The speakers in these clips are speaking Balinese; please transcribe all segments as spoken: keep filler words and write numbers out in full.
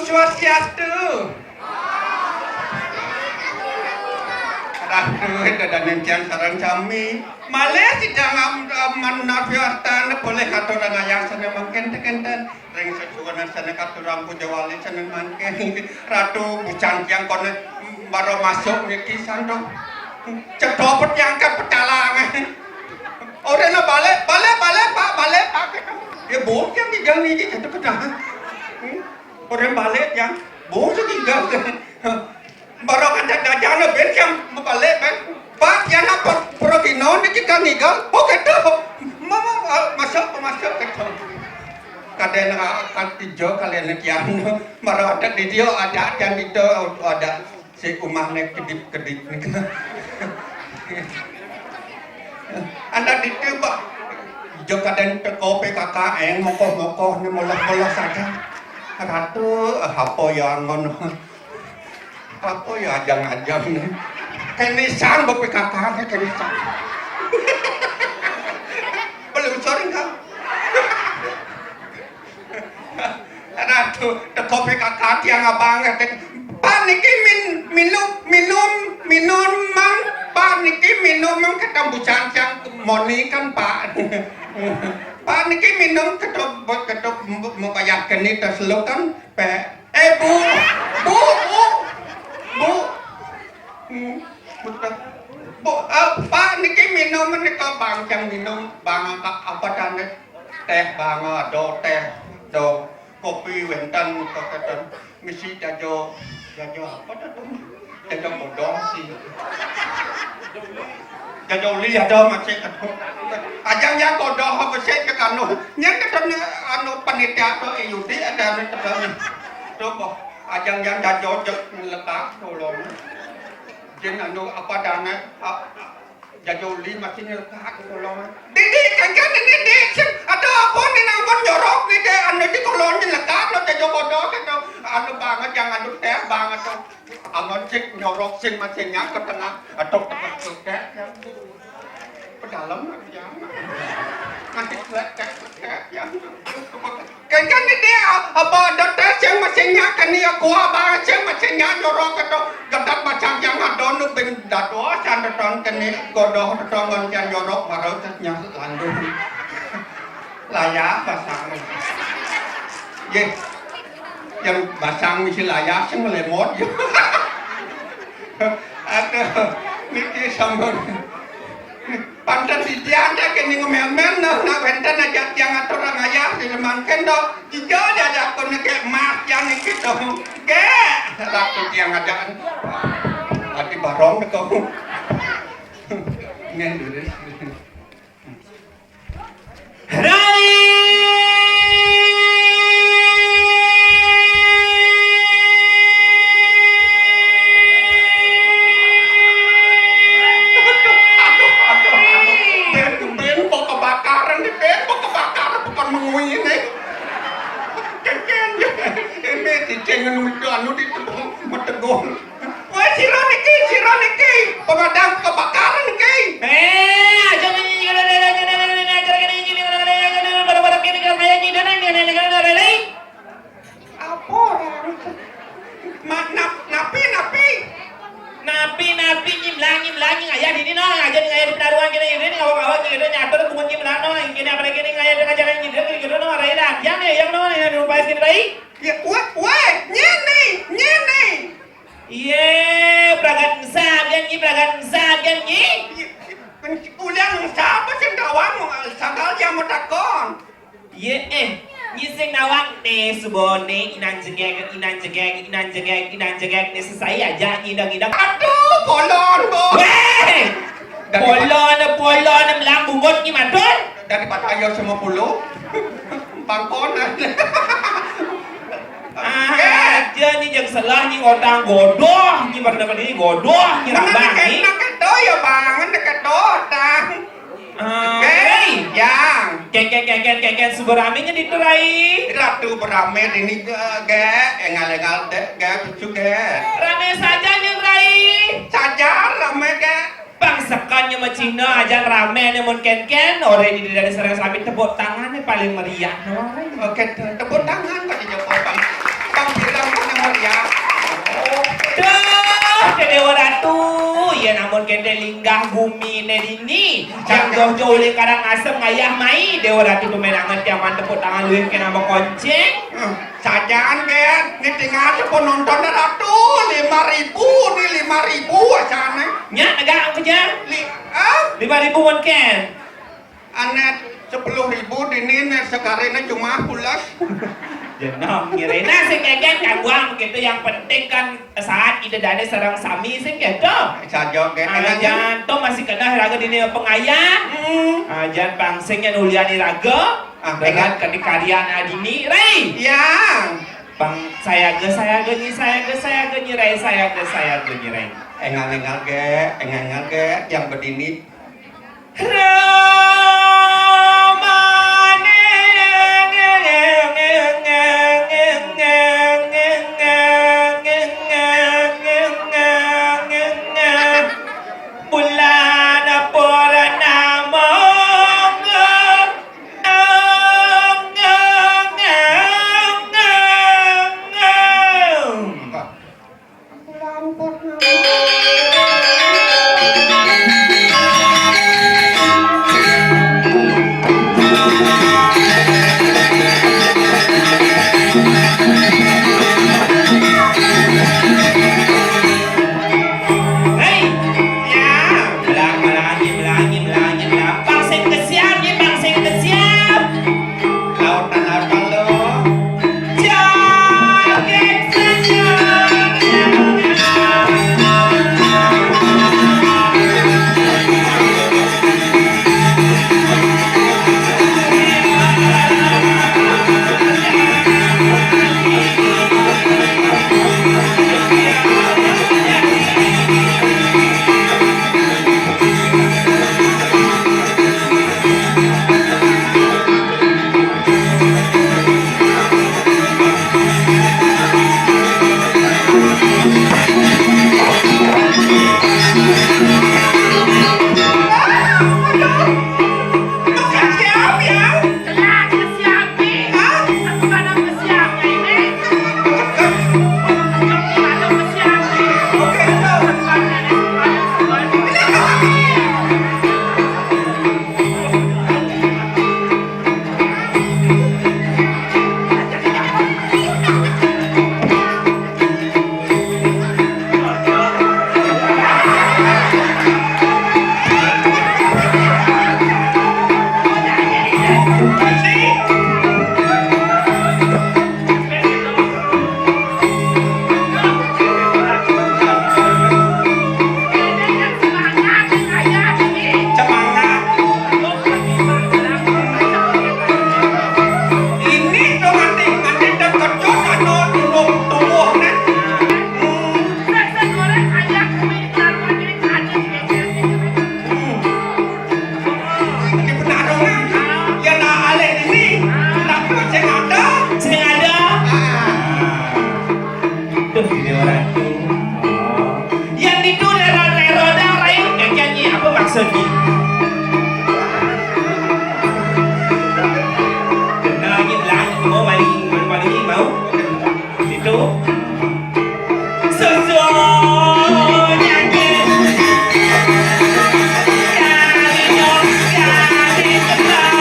Swastiastu. Ratu, dadaning tiang sareng sami. Malih sida ngam-, manapi wastan boleh katurang ayah sané mangkin tekenten. Ring sesuunan sané katurang puja wali sané mangkin. Ratu, bujang tiang koné mara masuk niki santuk. Cedhak petiangkat pecalang. Ora na balik, balik, balik, Pak, balik, Pak. Ya, Bu, yang tiga niki jatuh ke dalam. Hmm? Ora balik, yang. Bu, sing ninggal. Baru kan dajana ben yang balik, ben. Pak, yang apa? Protino niki kan ninggal. Oh, gitu. Mama, ah, masuk, masuk, gitu. Kadén akan tijo kalian kian. Baru ada di dia, ada yang itu, ada si umahné kedip-kedip niki. Ada di tiba. Ijo kadén teko P K K, eh, mokoh-mokoh, né molah-molah saja. Ratu, eh, apa ya angon? Apa ya ajang-ajang né? Kenisan, P K K né kenisan. Belum sore enggak? Ratu, teko P K K tiang abang, ngatén, "Pak niki min-, minum, minum, minuman, Pak niki minuman," kata bujang tiang moni kan, Pak. "Pak niki minum," kata, kata, "mau bayar kene tas lo kan, Pak." "Eh, Bu, Bu, Bu, Bu." Hmm, betul. "Bu, eh, Pak niki minum," nika bang tiang minum, bang apa, apa tanda? Teh bang, ada teh, ada kopi wénten, keketen. Misi jajo, jajo apa dah tuh? Jajo bodoh sih. Jajo uli ada masih ketemu. Ajang yang bodoh apa sih ke anu? Yang ketemu anu panitia atau I U D ada anu ketemu. Tuh, boh. Ajang yang jajo jek letak tolong. Jin anu apa dana? Jajo uli masih nyelekak kula. "Dik, Dik, kéngkén ini, Dik, sing ada apa né nangkon nyorok né, Dik, anu di kula nyelekak lo jajo bodoh gitu. Anu banget yang anu teh banget tuh. Angon sing nyorok sing masih nyang ke tengah. Aduh, tepuk tepuk ya. Pedalem ya. Nanti selek ya. Kéngkén niki, apa ada teh sing mesin nyak keni aku abang sing mesin nyak jorok ketok gedek macam yang ada nu ben dados yang teton keni godoh teton ngon yang jorok baru tes nyak landu. Layah basang. Yeh. Yang basang misi layah sing melemot. Aduh, niki sampun. Pantes titiang téh kéné ngemén-mén, nah, nak wénten ajak tiang aturang ayah, di lemangkén to. Ijo diajak koné ké emas tiang niki to. Ké, ratu tiang ajakan. Ati barong to. Nggih, leres. Rai! Aduh, aduh, aduh. Ben, ben, kok kebakaran nih, ben, kok kebakaran, bukan mengui nih. Kéngkén, ini cicing anu itu, anu di tepung, metegung. Woi, sira niki, sira niki, pemadam kebakaran niki. Eh, aja niki, apa orang? Ma-, nap-, napi, napi? Napi, napi, nyimlang, nyimlang, nying ayah dini no, aja ning ayah di penaruhan kene ini, ning awak-awak kene nyatur bungut nyimlang no, kene apa kene ning ayah dengan jalan nyidra kene no, rai latihan ya, yang no, yang rupa sini rai. Ya, wah, wah, nyene, nyene. Iye, pragat ensap, yan nyi, pragat ensap, yan nyi. Ulian sapa sing tawang, sangkal yang matakon. Iye, eh, nyi sing nawang, né, subone, inan jegeg, inan jegeg, inan jegeg, inan jegeg, né, sesai aja, ngidang-ngidang. Aduh, polon, Bu. Wéh! Polon, polon, melang bungut nyi matur. Daripada ayo sama puluh. Bangkonan. Ah, aja nyi jeng selah nyi ngotang godoh, nyi pada dapat ini godoh, nyi rambang nyi. Nak keto ya bangen, nak keto, tang. Ah, hei, yang. Keket, keket, keket, suba rame nya ditu, Rai. Ratu berame dini, ge, ge, engal-engal, de, ge, becu, ge. Rame saja nyi, Rai. Saja rame, ge. Bang sekan nya mah Cina, aja rame né mun kénkén, orang di daerah sareng sami tepuk tangan né paling meriah, no. Oke, tepuk tangan kok dijawab, Bang. Bang bilang, Namun kénten linggah guminé dini, jang joh-joh uli Karangasem ngayah mai, Déwa Ratu tuménangan tiang maan tepuk tangan luih kéné makoncéng. Hmm, sajan gé, né tinggal tepuk nonton Ratu, lima ribu, né lima ribu asané. Nya, negak kerja? Li-, ah? Lima ribu mungkin. Ané sepuluh ribu dini né sagariné cuma pulas. Jeneng ngiréna sing gégét kaguang begitu, yang penting kan saat Ida Dané sareng sami sing gitu. Saja gé. Ah, jan to masih kena raga dini pengayah. Hmm. Ah, jan pangsing nya ulian iraga. Ah, berat ka dikaryan adini, Rai. Ya. Pang sayaga, sayaga nyi, sayaga, sayaga nyi, Rai, sayaga, sayaga nyi, Rai. Énggal-énggal gé, énggal-énggal gé, yang bedini. Bulan purnama. Héi, ya, belang, belangi, belangi, belangi, belang. Pang sing kesiam, ya, pang sing kesiam. Lautan, lautan, lo. Ini tuh nganti, nganti terkejut atau tubuh, tubuh, nah. Hmm. Hmm. Ini benar dong, nah. Ya, nah, alih ini. Nah, sing ada. Sing ada. Ah. Duh, ini orang tuh. Oh. Yang itu lero-lero dah, Rai. Yang nyanyi apa maksudnya? Kenalin lah, mau maling, maling, maling, mau? Itu. Susu nyanyi. Kali dong, kali kembang.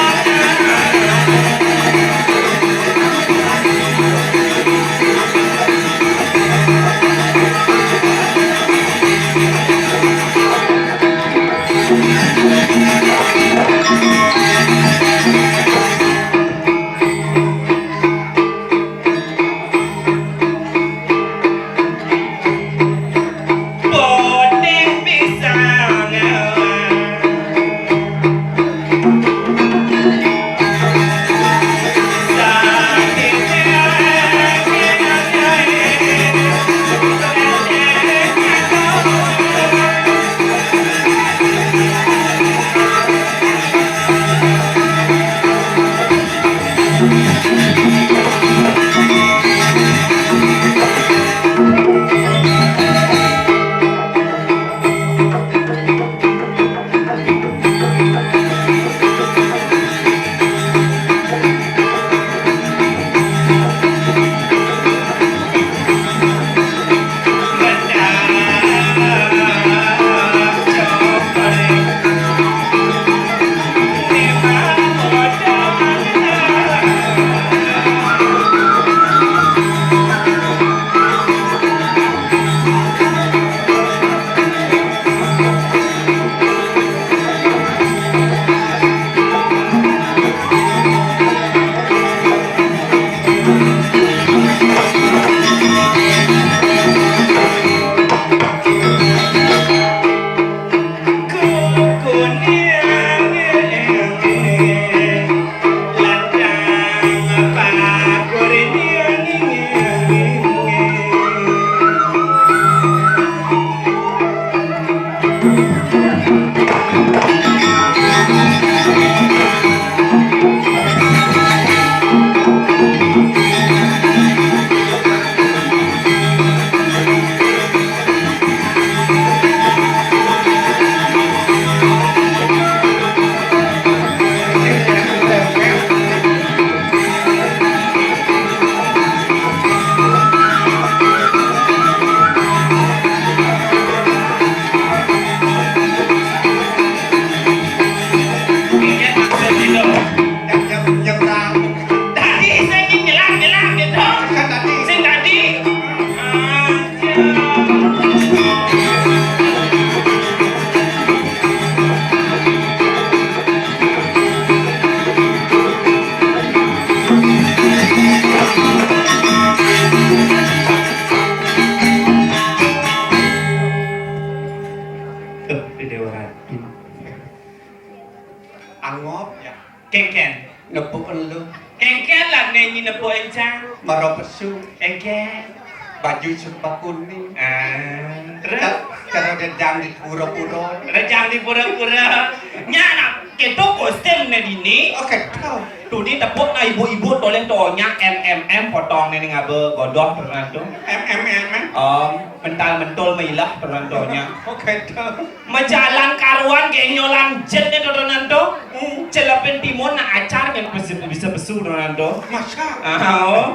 Nepuk elu. Engkén lah né nyi nepuk encang. Mara pesu. Engkén. Baju serba kuning. Ah. Terus? Ka-, karo rejang di pura-pura. Rejang di pura-pura. Nyak nak, kéto kostum né dini. Oh, kéto. Tuni tepuk nak ibu-ibu toleh to nyak M M M potong né ning aba godoh tenan to. M M M, eh? Om, mental mentul mailah tenan to nyak. Oh, kéto. Majalan karuan genyolan jén né dodonan to. Hmm. Celepin timun nak acar nyén bisa, bisa pesu dodonan to. Masa? Ah, oh.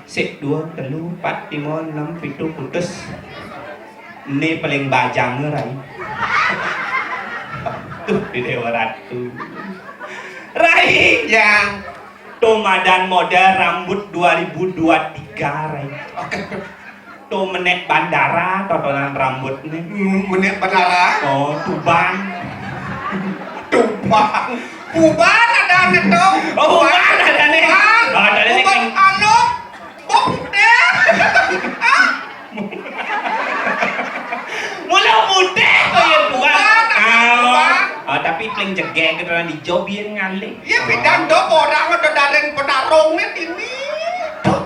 Sik, dua, telu, empat, lima, enam, pitu, kutus. Né paling bajang, Rai. Tuh, di Dewa Ratu. Rai. Ya. To madan model rambut dua ribu dua tiga, Rai. Oke. To menék bandara, totonan rambutné. M-, menék bandara? Oh, Tuban. Tuban. Tuban adané to. Oh, Tuban adané. Tuban. Oh, adané Tuban kan. Anu, Bob putih. Mula putih to ya, Tuban. Tuban, Tuban. Ah, tapi paling jegég kéto di jobian ngalih. Iya, pidan to orang ada daring petarung né dini. Tuh.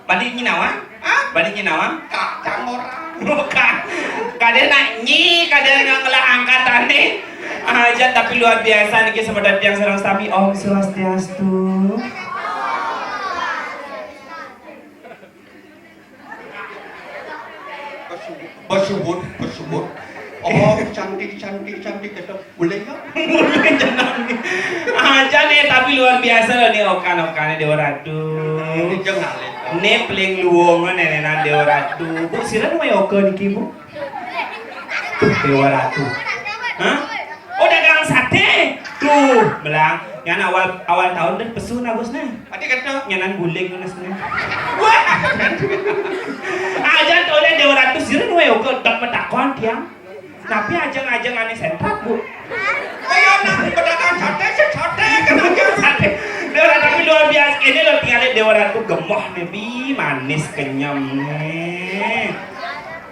Bani nyi nawang? Hah? Bani nyi nawang? Kacang orang. Bukan. Kadén nak nyi, kadén nak ngelah angkatané. Aja, tapi luar biasa niki semeton tiang sareng sami. Om Swastiastu. Besuwun, besuwun, besuwun. Oh, cantik, cantik, cantik, kéto. Boleh nggak? Boleh, jenengan. Aja né, tapi luar biasa loh né okan-okané Dewa Ratu. Ini jangan, Lé. Né paling luwung nénénan Dewa Ratu. Bu, sira nu oka niki, Bu? Tuh, Dewa Ratu. Hah? Oh, dagang saté. Tuh, belang. Nyan awal, awal tahun deh pesu Agus né. Ati kéto. Nyanan guling ngono né. Wah. Aja toleh Dewa Ratu sira nu oka dot matakon tiang. Tapi ajeng-ajeng ané sentrat, Bu. Kaya nak pedagang saté, sik saté, kan aja. Saté. Dewa Ratu luar biasa. Ini loh, tinggalin Dewa Ratu gemoh né, bi, manis kenyem né.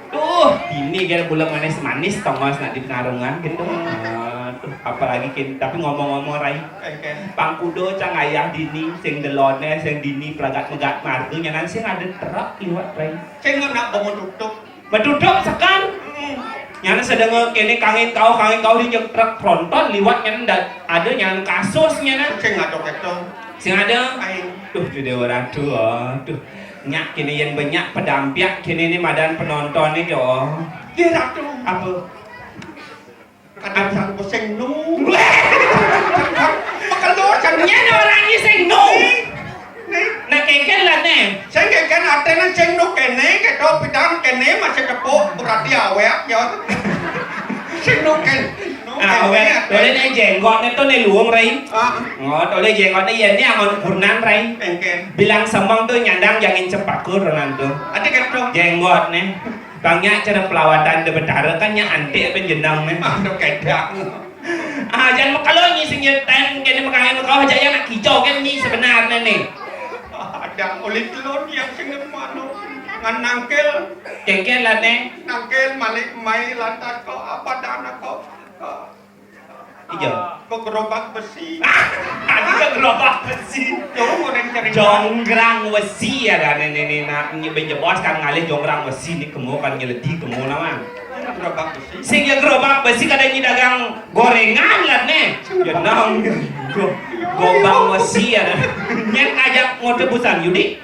Tuh, ini kan bulan manis-manis, tongos nak di penarungan gitu. Aduh, apalagi kini, tapi ngomong-ngomong, Rai. Oke. Pangkudo cang ayah dini, sing deloné, sing dini, pelagat megat marga, nyanan sing ada truk liwat, Rai. Sing nak bawa tutup. Betutuk sekar. Hmm. Nyana sedeng kéné kangin kauh, kangin kauh di truk tronton liwat nyan ndak ada nyan kasus nyan. Sing ada kéto. Sing ada. Aing. Duh, di Dewa Ratu, oh, duh. Nyak kéné yén banyak pedampiak kéné né madan penonton né, oh. Di Ratu. Apa? Kadang sanggup sing nu. Makelur sing. Nyén orang ini sing nu. Nih. Nah, kéngkén lah né. Sing kéngkén artiné sing nu kéné, kéto pidan kéné masih tepuk, berarti awék ya. Sing nu kéné. Nu kéné. Ah, awék. Toleh né jenggot né to né luung, Rai. Ah. Oh, toleh jenggot né yén né angon kurnan, Rai. Kéngkén. Bilang semeng to nyandang jangin cepakur nan to. Ati kéto. Jenggot né. Bang nyak cara pelawatan di Betara kan nyak antik apa jenang né. Aduh, kedang. Ah, jangan makalo nyi sing nyetem, kéné makangin makalo aja yang nak kijau kan nyi sebenarnya né. Ada oleh telur yang sing mana? Ngan nangkil. Kéngkén lah né. Nangkil malik mai lantas kok apa dana kok. Ijo. Kok gerobak besi? Ada gerobak besi. Jong orang cari. Jonggrang besi ya kan ini, ini nak nyi bejebos kan ngalih jonggrang besi né kemo kan nyeledi kemo nama. Gerobak besi. Sing ya gerobak besi kada nyi dagang gorengan lah né. Ya nang. Go-, gobang besi ya. Nyén ngajak ngoté busan Yudi.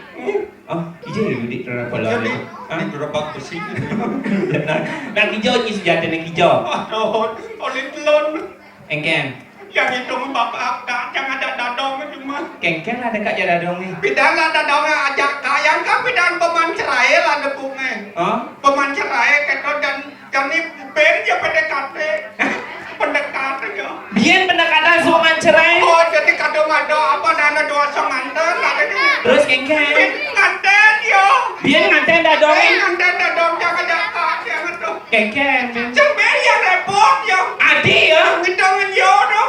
Oh, ijo ya Yudi terhadap bola. Jadi, hah? Di gerobak besi. Nah, nah, kijau nyi sejatiné kijau. Aduh, oleh telon. Engkén. Yang itu bapak, jangan ada dadong cuma. Kéngkén ada kak ya dadong né. Pidan lah dadong ajak kayang kan pidan peman cerai lah depungnya. Hah? Peman cerai kéto dan Kami ben ya P D K T. Pendekatan ya. Biyen pendekatan sok mancerai. Oh, jadi kadang ada apa dana dua semanten, ada di. Terus kéngkén. Nganten ya. Biyen nganten dadong. Eh, nganten dadong, jangan dapat, jangan tuh. Kéngkén. Sing ben ya repot ya. Adi ya. Ngitungin ya tuh.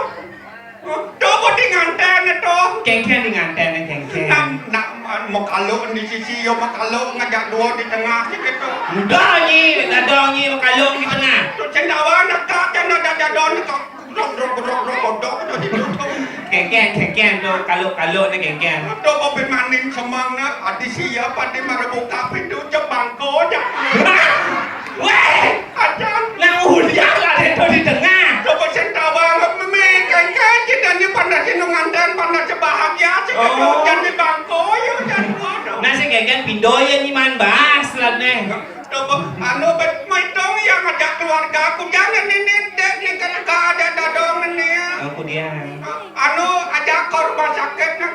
Tuh, kok di nganten to? Kéngkén di nganten, kéngkén. Nak, nak, makaluk di sisi yo, makaluk ngajak dua di tengah gitu. Udah nyi, dadong nyi makaluk di tengah. Tuh, cendawan nak, cendawan dadong nak, grok, grok, grok, grok, godok, tuh, di tutup. Kéngkén, kéngkén to, kaluk-kaluk né kéngkén. To bobé maning semeng né, adi siap, adi mara buka pintu, cébangko ja. Wéh! Ajan. Nang ulian lah dé to di tengah. Coba sing tawang, mémé kéngkén, cita ni pandai sing nganten, pandai sebahagia, sing Oh. Jan di bangko, yo, jan kono. Nah, sing kéngkén pindho ya ni man bahas lah né. Coba, anu, bet, maitong yang ngajak keluarga, aku jangan ini, dek, ni kan ada dadong ini. Aku dia. Anu, ajak ke rumah sakit, nah.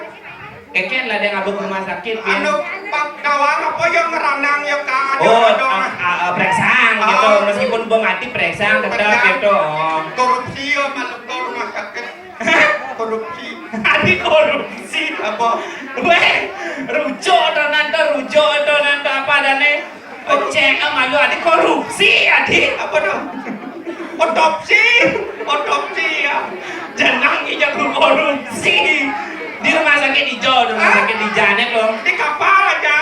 Kéngkén lah dé ngaba ke rumah sakit, ya. Anu, Pak Dawang apa yang ngeranang ya, Kak? Ada Oh, dong. A, a, a, préksang gitu. Oh. Meskipun belum mati, préksang tetap Préksang. Gitu. Oh. Korupsi ya, masuk ke rumah sakit. Korupsi. Adi korupsi. Apa? Wéh, rujuk to nanto, rujuk to nanto apa adané? Cék, ah, malu, adi korupsi, adi. Apa to? Otopsi, otopsi ya. Jeneng iya korupsi. Di rumah sakit ijo, rumah sakit di Janet loh. Di kapal aja.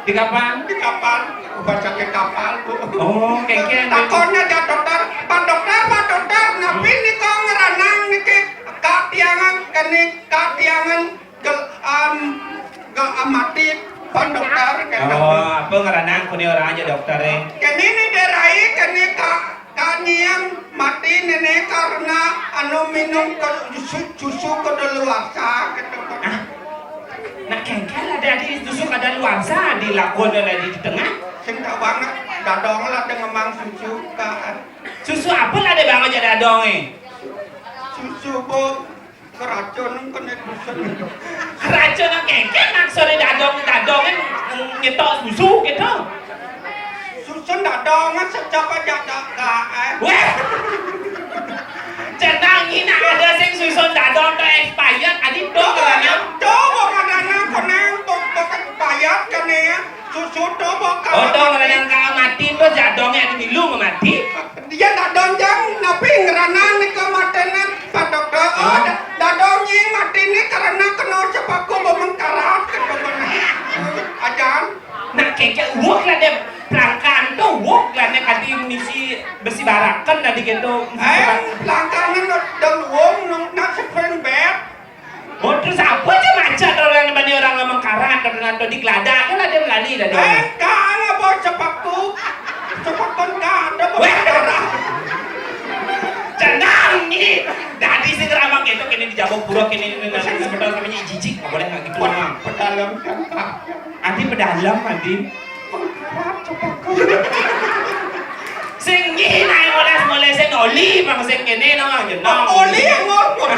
Di kapal? Di kapal. Rumah sakit kapal, Bu. Oh, kéngkén. Takonnya aja dokter, Pak Dokter, Pak Dokter, napi nika ngeranang niki? Katiangan, kene katiangan gel, am, gel, am, mati, Pak Dokter, kata. Oh, apa ngeranang kuni orang aja dokter, eh? Kene ni derai, kene ka, kanyiang mati nene karena anu minum ke, susu, susu kedaluarsa, kata. Ah, nak kéngkén lah, adi susu kedaluarsa, di lakon lah di tengah. Sing tak banget, dadong lah dengan mang susu, Kak. Susu apa lah dé bang aja dadong, eh? Susu, Bu. Keracun kena dusun. Keracun kéngkén nak sore dadong, dadong kan nyetok susu gitu. Susun dadong kan secapa jaga, eh. Wéh. Jeneng ini ada sing susun dadong to expired, adi to Coba, kan ya? Coba kadang-kadang kena untuk expired kan ya. Susu to bakal Oh, to mati. Ngeranang ka mati to jadonge adi milu mati. Dia dadong jang napi ngeranang nika matene Pak Dokter. Oh, Hah? Da-, dadong nyi mati ni karena kena cepaku bemengkarat ke bemengkarat. Ajan. Nak kéngkén wuk lah dé pelangkan to wuk lah né kadi misi besi baraken tadi gitu. Eh, pelangkan ni nak dong wong nak spring bed. Oh, terus apa aja macet orang bani orang ngomong karat, orang atau di kelada kan ada melani tadi. Eh, kang apa cepaku? Cepakan kang ada Weh. Berkarat. Jenang ni. Dadi sing ramah gitu kini dijabok buruk kini ini nanti sebentar kami jijik, nggak boleh nggak gitu mah. Pedalam kan kang. Adi pedalam, Adi. Sing nyi nae moles-moles sing oli, bang sing kene no, jeneng. Oli yang ngomong.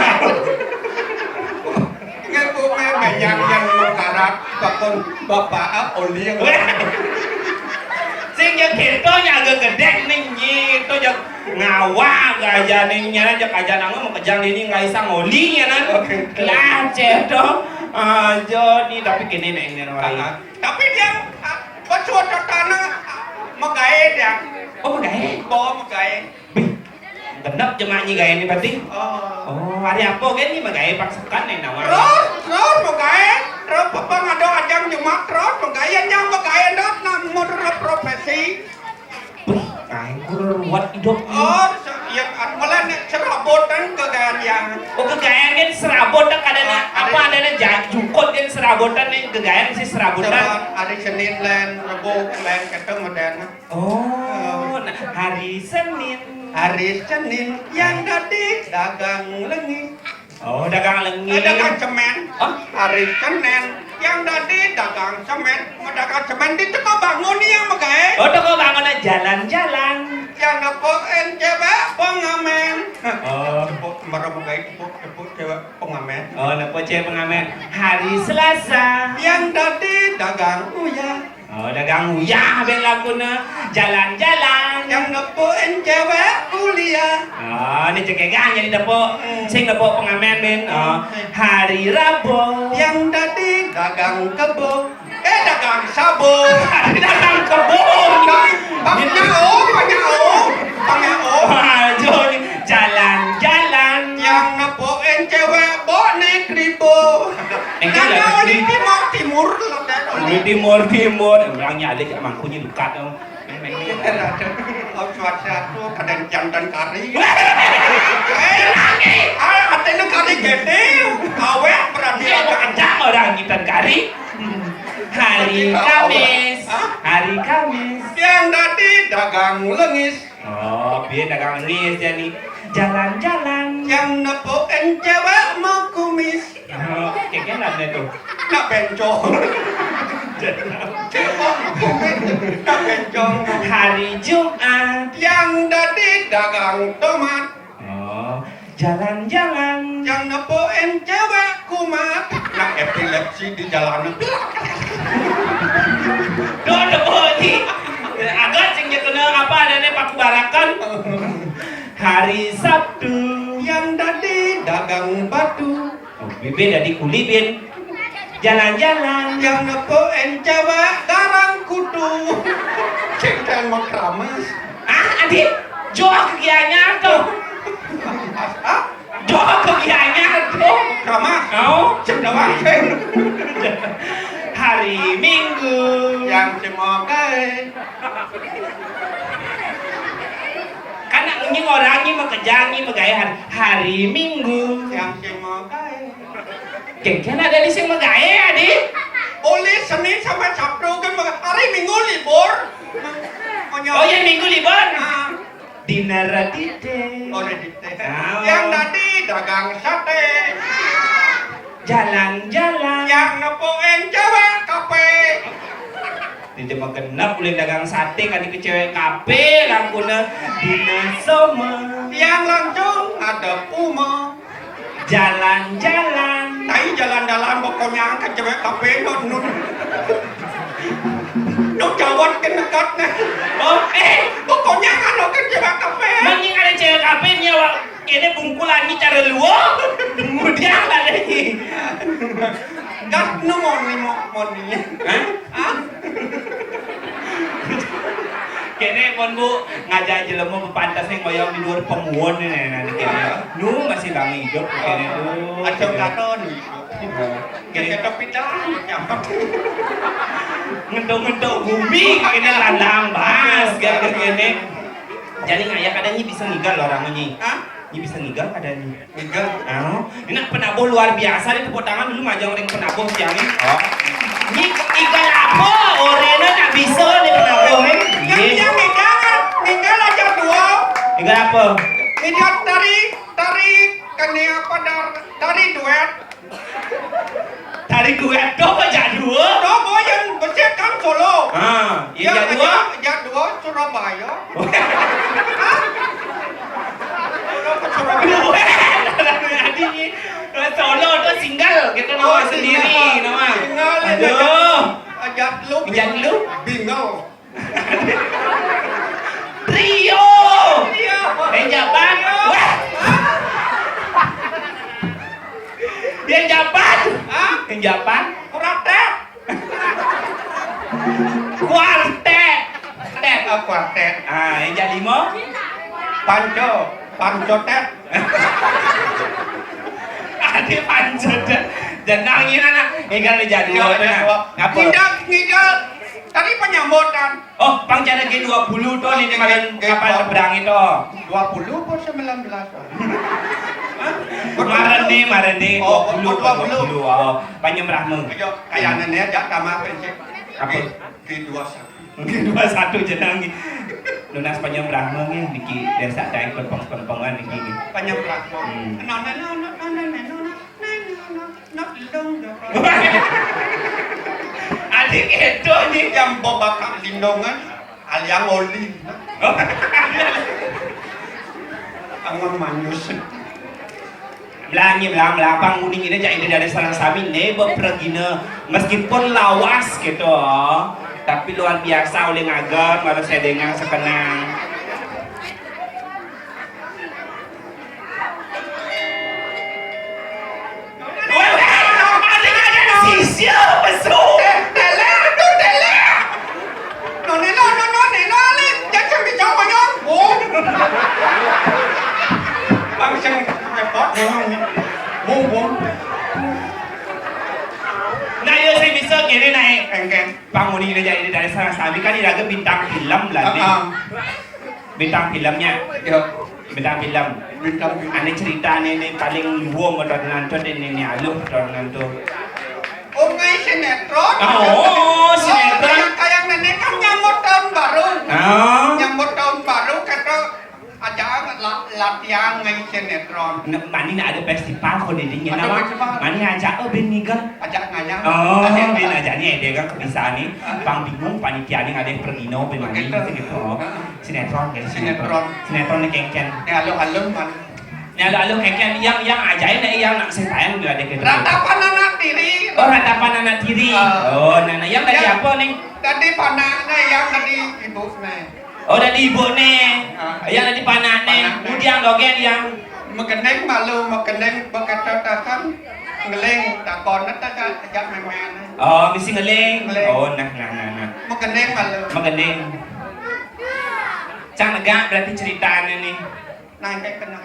Ngeku me menyang yang mengkarat, bakon bapak, ah, oli yang ngomong. Sing ya kento nyaga gedek ning nyi, to ya ngawa gaja ning nyanan, ya kaja nang mau kejang ini nggak isang oli nyanan. Oke. Lah, cedo. Aja ni, tapi kene nek ngene wae. Ah, ah. Tapi dia, ah, pesuatu tanah, ah, megae dia. Oh, megae? Bawa megae. Bih, genep jemak nyi gae ni berarti? Oh. Oh, hari apa kan ni megae paksakan ni nawar? Terus, terus megae. Terus papa ngado ajang jemak terus megae, yang megae dot nang menurut profesi. Bih, kain kurang ruwet hidup. Oh, se-, ya, mulai nih serabutan kegayaan yang Oh, kegayaan kan serabutan kadang Oh, apa ada adanya ja-, jukut kan serabutan nih, kegayaan sih serabutan. Coba hari Senin lain, Rebo lain, ketemu dan Oh, nah, hari Senin. Hari Senin yang dadi dagang lengi. Oh, dagang lengi. Eh, dagang semen. Hah? Hari Senin yang dadi dagang semen. Mau dagang semen di toko bangun ni yang megae. Oh, toko bangun jalan-jalan. Yang nepokin cewek pengamen. Oh. Tepuk, mara megae tepuk, tepuk cewek pengamen. Oh, nepo cewek pengamen. Hari Selasa. Yang dadi dagang uyah. Oh, dagang uyah ben lakune. Jalan-jalan. Yang nepukin cewek kuliah. Oh, ni cekegang jadi tepuk. Hmm. Sing tepuk pengamen, Ben. Oh, hari Rabu. Yang tadi dagang kebo. Eh, dagang sabu. Hari dagang kebo. Bang Nyao, Bang Nyao, Bang Nyao. Aduh, ni jalan-jalan. Yang nepukin cewek bok nek ribu. Eh, Yang jalan mau di negeri. Timur, Timur. Timur, timur, timur. Orang nyalik kat mangkunya dukat tu. Aduh, oh, cuaca tu kadang jantan kari. Eh, lagi. Ah, hati lu kari gede. Awet berarti. Iya, ada. Ada orang jantan kari. Hari Kamis. Hah? Hari Kamis. Yang tadi dagang lengis. Oh, piye dagang lengis jani? Jalan-jalan. Yang nepukin cewek mau kumis. Oh, kekelan deh tu. Nak bencong. Nak bencong. Hari Jumat. Yang tadi dagang tomat. Oh, jalan-jalan. Yang nepukin cewek kumat. Nak epilepsi di jalanan. Duh, nepukin. Agak sing kena apa ada ni paku barakan. Hari Sabtu. Yang tadi dagang batu. Oh, bibir jadi kuli, Bin. Jalan-jalan. Yang nepukin cewek garang kutu. Cengkeh mau keramas. Ah, Adi, jauh kegiaannya tu. Ah? Jauh kegiaannya tu. Keramas? Oh. Cek doang, cek. Hari Minggu. Yang semoga. Kan nak ngenying orang ni bekerja ni bergaya hari, hari Minggu. Yang semoga. Kengken ada di sing magae, Adi? Boleh Senin sampai Sabtu kan, hari Minggu libur. Oh, yang Minggu libur? Ah. Dinner Radite. Oh, Radite. Ah. Yang tadi dagang sate. Jalan-jalan. Yang nepukin cewek kafe. Dia cuma genap boleh dagang sate, kan ke cewek kafe, langkuna dinner sama. Yang langsung ada Puma. Jalan-jalan. Tai jalan-jalan, pokoknya angkat cewek kafe nun nun. Nuk jawat ke nekat nih. Oh, eh, pokoknya anu ke cewek kafe. Mending ada cewek kafe ni awak. Kene bungkulan ni cara luar. Kemudian ada ni. Gas nu mau ni, mau, mau ni. Hah? Hah? Kene pun, Bu, ngajak jelema bepantas ning ngoyong di luar pemuon ni, nah, nah, kene. Nu masih bangun hidup kene tu. Ada kata nu hidup. Kene tapi dah nyampak. Ngentok-ngentok bumi kene landang bas kene. Jadi ngayah kadang ni bisa ngigal orang ni. Hah? Ni bisa ngigal kadang ni. Igal. Anu, ini nak penabuh luar biasa ni, tepuk tangan dulu majang orang penabuh siang ni. Oh. Ni igal apa? Orena nak bisa ni penabuh ni. Yang, yang igal, igal aja dua. Igal apa? Igal tari, tari kene apa dar-, tari duet. Tari duet tu apa jak dua? Tu apa yang besar kan solo. Ha, yang jak dua? Yang jak dua Surabaya. Hah? Solo ke Surabaya? Duet. Adi ni. Solo tu single, kita nama sendiri, nama. Single. Aduh. Ajak lu. Ajak lu. Bingung. Trio. Trio. Yang japan. Wah. Yang japan. Hah? Yang japan. Kuartet. Kuartet. Tet, oh, kuartet. Ah, yang jadi lima. Panco. Panco tet. Ada panco tet. Jangan nangis anak. Ini kan jadi dua. Apa? Tidak, tidak. Tadi penyambutan. Oh, pang cara G dua puluh tu ni, ni makan kapal seberang itu. Dua puluh apa sembilan belas? Hah? Marene, marene, oh, dua puluh, dua puluh. Oh, Panjang Brahma. Ayo, kayak nenek aja, tambah prinsip. Apa? G dua satu. G dua satu jenang ni. Nunas Panjang Brahma ni, niki desa daik pempeng-pempengan niki ni. Panjang Brahma. Hmm. Adik itu ni yang bawa bakal lindungan, aliang oli. Angon manyus. Belangi belang belang pang uning ini jadi dari sareng sami ne bepergina meskipun lawas gitu, tapi luar biasa oleh ngagem kalau saya dengar sekenang. Weh, weh, ada, ada, ada. Sisia, pesu. Teler, tu teler. Nonela, no, nonela, le. Jangan bicara banyak. Oh. Bang, jangan repot. Bung, bung. Nah, ya, saya bisa, oke. Kéngkén. Pang muni né jadi dari sana sami kan iraga bintang film lah né. Heeh. Bintang filmnya. Yo. Bintang film. Bintang film. Ané cerita né, né paling luwung atau nanto né, né aluh atau nanto. Oh, ngai sinetron. Oh, sinetron. Kayak, kayak nenek kan nyambut tahun baru. Oh. Nyambut tahun baru kata aja la-, latihan ngai sinetron. Nah, mani ada festival kok di dinya. Ada nama festival. Mani aja, oh, bin Miguel. Aja ngajak. Oh, ada bin aja nih, dia kan kebiasaan nih. Pang bingung panitia nih ada yang pergi no, bin mani gitu. Sinetron, guys, sinetron. Sinetron. Sinetron nih kéngkén. Nih, halo-halo, man. Nih, halo-halo, kéngkén yang, yang ajaib nih, yang nak saya tayang juga ada gitu. Ratapan anak tiri. Oh, ratapan anak tiri. Ah. Oh, nah, nah, yang tadi apa nih? Tadi panaknya, yang tadi ibu nih. Oh, tadi ibu nih. Ah. Yang tadi panak nih. Panak nih. Kemudian dogén yang magending malu, magending bekata takan ngeling, takon tak ajak main-main. Oh, misi ngeling. Ngeling. Oh, nah, nah, nah, nah. Magending malu. Magending. Cang negak berarti ceritanya nih. Nah, kayak kena.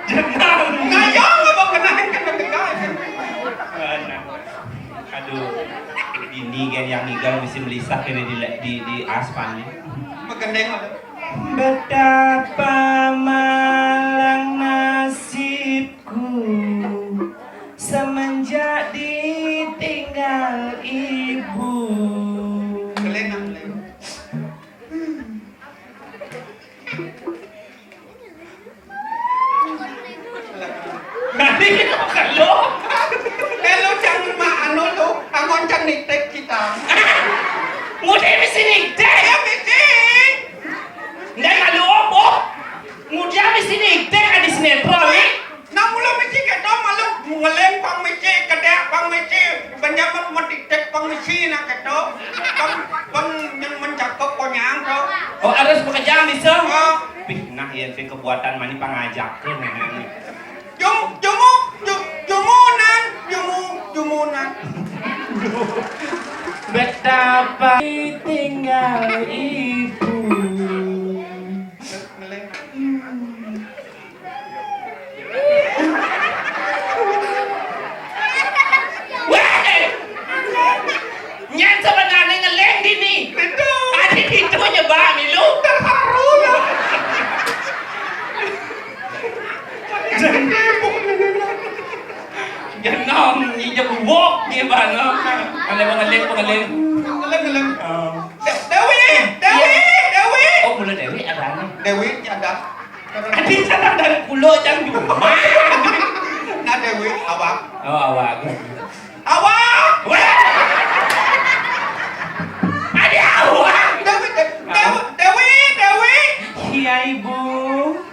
Jenang. Nah, ya, nggak mau kena, kena negak. Nah. Aduh. Ini kan yang Miguel mesti melisah ini di, di, di aspal nih. Magending malu. Betapa malang nasibku semenjak ditinggal ibu. Ngeling, ngeling. Nanti kita makan lo. Eh, lo jangan ma-, anu lo, angon cang nitik kita. Ngudé misi nitik. Ya, misi. Ndai malu opo? Ngudé misi nitik adi sinetron, wi. Nah, mula misi kéto malu ngeling pang misi, kedék pang misi, banyak metitik pang misi nah kéto. Pang, pang yang mencakep konyang to. Oh, harus bekerja bisa? Oh. Pih, nah, ya, sing kebuatan mani pangajak tuh, nah. Jum-, jumu-, ju-, jumunan, jumu-, jumunan. Betapa ditinggal ibu. Ngeling. Wéh! Nyén sebenarnya ngeling dini. Itu. Adi itu nyebak milu. Terharu ya. Jenong, nyi jebuk, nyi bano. Ada pengeling, pengeling. Ngeling, ngeling. Oh. De-, Dewi, Dewi, Dewi. Oh, mula Dewi ada nih. Dewi ada. Adi salah dari kulo jang di rumah. Nah, Dewi, awak. Oh, awak. Awak. Wah. Adi awak. Dewi, De-, Dewi, Dewi, Dewi. Iya, Ibu.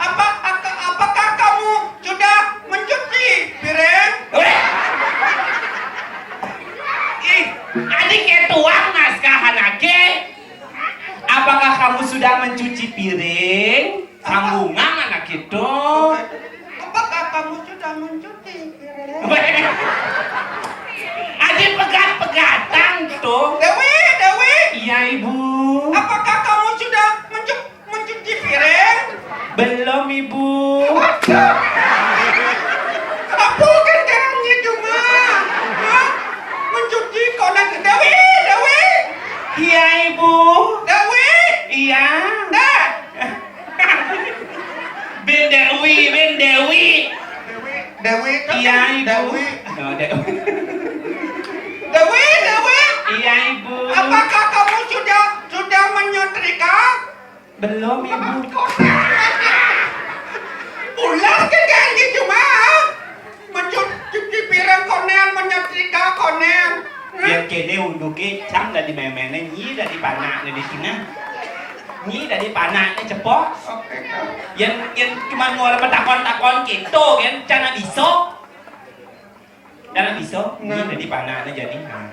Apa, aka-, apakah kamu sudah mencuci piring? Wah. Ih, adi ketuang naskah anake. Apakah kamu sudah mencuci piring? Sambungan anak itu. Apakah kamu sudah mencuci piring? Adi pegat-pegatan tuh. Dewi, Dewi. Iya, Ibu. Apakah kamu sudah mencu-, mencuci piring? Belum, Ibu. Apa kan jangan gitu, Ma? Hah? Mencuci konan. Dewi, Dewi. Iya, Ibu. Dewi. Iya. Dah. Bin Dewi, Bin Dewi. Dewi, Dewi, kan Iya, Ibu. Dewi. Oh, Dewi. Dewi, Dewi. Iya, Ibu. Apakah kamu sudah, sudah menyetrika? Belum, Ibu. Pulas ke janji cuma mencuci piring konen, menyetrika konen. Biar kéné unduké cang dadi méméné, nyi dadi panakné di sini. Nyi dadi panakné cepok. Yén, yén cuma muara petakon-takon kéto, yén cana bisa. Cana bisa, nyi dadi panakné jadi. Nah.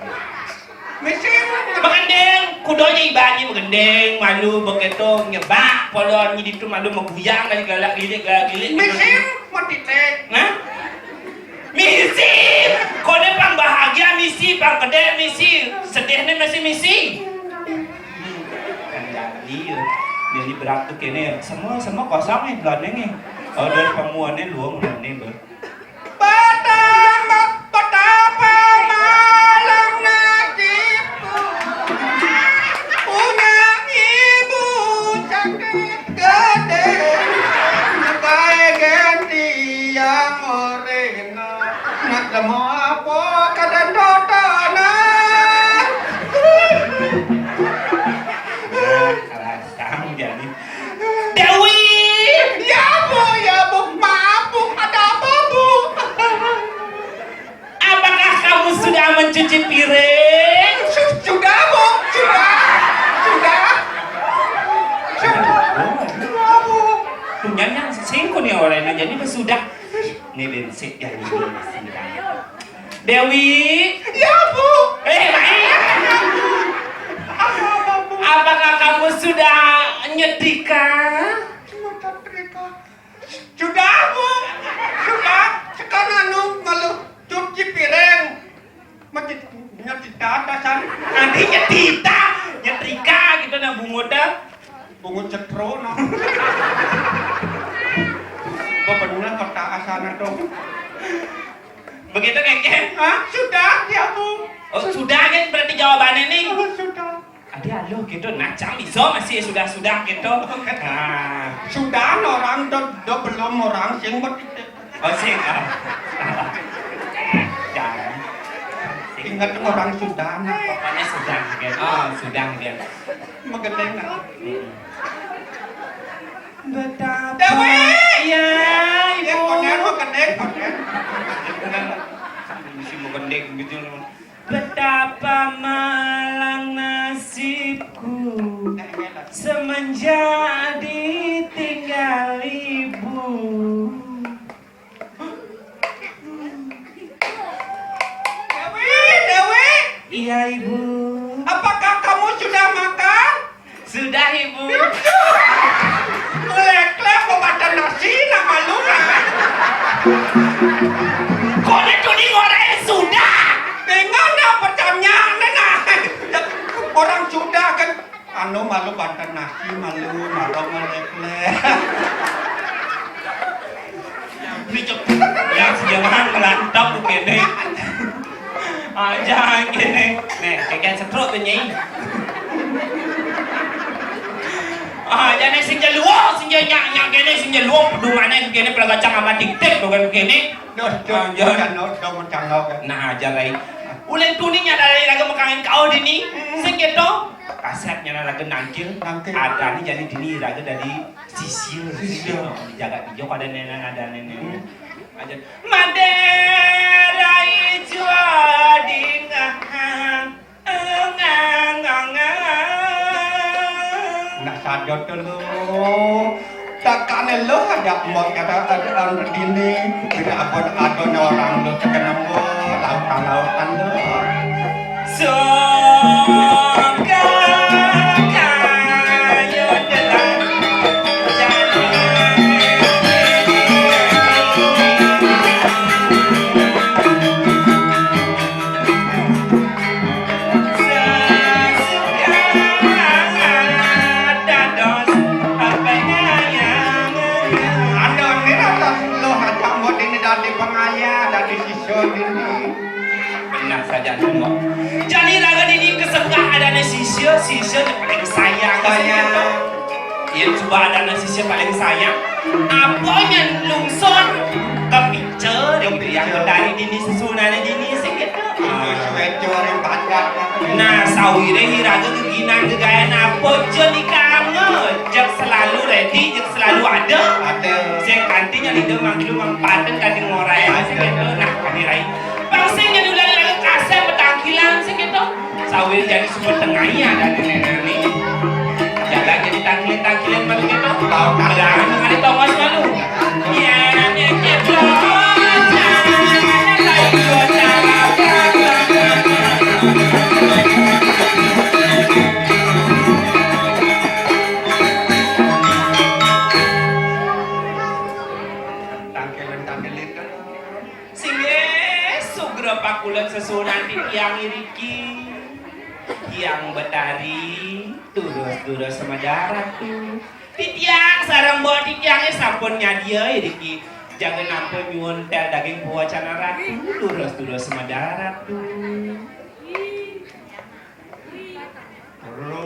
Misin. Magending, kudonya ibaratnya magending, malu bekéto nyebak, polon nyi ditu malu meguyang dari galak gilik, galak gilik. Misin, matitik. Hah? Misi! Koné pang bahagia misi, pang kedék misi, sedihné masih misi. Kan jadi ya. Jadi berat tuh kéné. Semua, semua kosong nih, belonnya nih. Order pemuannya luang nih, Bang. Betapa, betapa, ma-, Nak lemo apa kadang dodonan? Nah, salah sang jadi. Dewi! Ya, Bu, ya, Bu. Maaf, Bu. Ada apa, Bu? Apakah kamu sudah mencuci piring? Su-, sudah, Bu. Sudah. Sudah. Sudah. Sudah, Bu. Punya yang singko nih orangnya, jadi sudah. Nih, bensin, ya, ini bensin. Dewi. Ya, Bu. Eh, Mai. Apa, apa, Bu? Apakah kamu sudah nyetrika? Nyetrika. Sudah, Bu. Sudah. Sekarang anu malu cuci piring. Masih nyetrika atasan. Nanti nyetrika, nyetrika gitu nah bungut dah. Bungut cetro, no. Bebener kota asana dong. Begitu, Keke? Hah? Sudah, ya, Bu. Oh, sudah kan berarti jawabannya nih. Oh, sudah. Adi aloh gitu, nacang bisa masih sudah-sudah gitu. Nah. Sudah, orang do, do belum orang sing bet-, oh, sing, ah. Jangan. Ingat orang sudah, nah. Pokoknya sudah gitu. Ah, sudah gitu. Magendeng, nah. Hmm. Betapa Dewi! Ya, ya, Ibu. Konen, magendeng, konen. Mesti magendeng gitu. Betapa malang nasibku semenjak ditinggal ibu. Dewi, Dewi. Iya, Ibu. Apakah kamu sudah makan? Sudah, Ibu. Lek-lek, mau makan nasi, nama lu, nah. Kok dia tuh nih ngorek sudah? Dengan apa camnya, nah? Orang sudah kan, anu, malu bantan nasi, malu, malu ngelek-lek. Ini cek, ya, sejamahan ngelantap kene. Aja kene. Nih, kayak setruk tuh, Nyai. Ah, jane sing jaluo, sing nyak, nyak kene, sing jaluo, pedumane kene, pelagacang sama tik-tik, bukan kene. Dos, dos, aja. Dos, dos, mencangau kan. Nah, aja, Rai. Uleng tuni nyadari raga mekangin kau dini. Hmm. Sing keto. Kasep nyana raga nangkil. Nangkil. Ada ni jadi dini raga dari sisir. Sisir. Dijaga di Joko ada nenek, ada nenek. Hmm. Aja. Madera ijo dingah. Nak sadot dulu. Takane lo aja mau kata ada orang begini. Tidak apa ada orang lo terkena lo. Lautan-lautan lo. Suka kayu dalam jadi. Anu, ini rata lo ada mau ini dari pengaya, dari siswa ini. Benar saja semua. Jadi raga ini kesenggah ada siswa, siswa yang paling sayang. Sayang. Yang coba ada nasi siapa paling sayang? Apa yang lungsur? Kepica dari yang dari dini sesunane dini sing gitu. Nah, sawire hi raga geginan gegayan apa je ni kamu? Jek selalu ready, jek selalu ada. Ada. Sing kanti nyali de mangkilu mangpaten kanti ngorai sing gitu. Nah, kanti rai. Pang sing jadi ulah raga kasar betangkilan sing gitu. Sawir jadi sumber tengahnya dan nenek-nenek. Jalan jadi tangkil-tangkilan baru gitu. Tahu kagak? Ada tongos malu. Ya, nanti kita tangkilan-tangkilan kan. Singgih sugra pakulen sesuunan titiang iriki. Tiang Betari, durus-durus semedarat tu. Titiang sareng mbok titiange sampun nyadia iriki. Jaga nampa nyuwun tel daging pawacana ratu, durus-durus semedarat tu. Lho,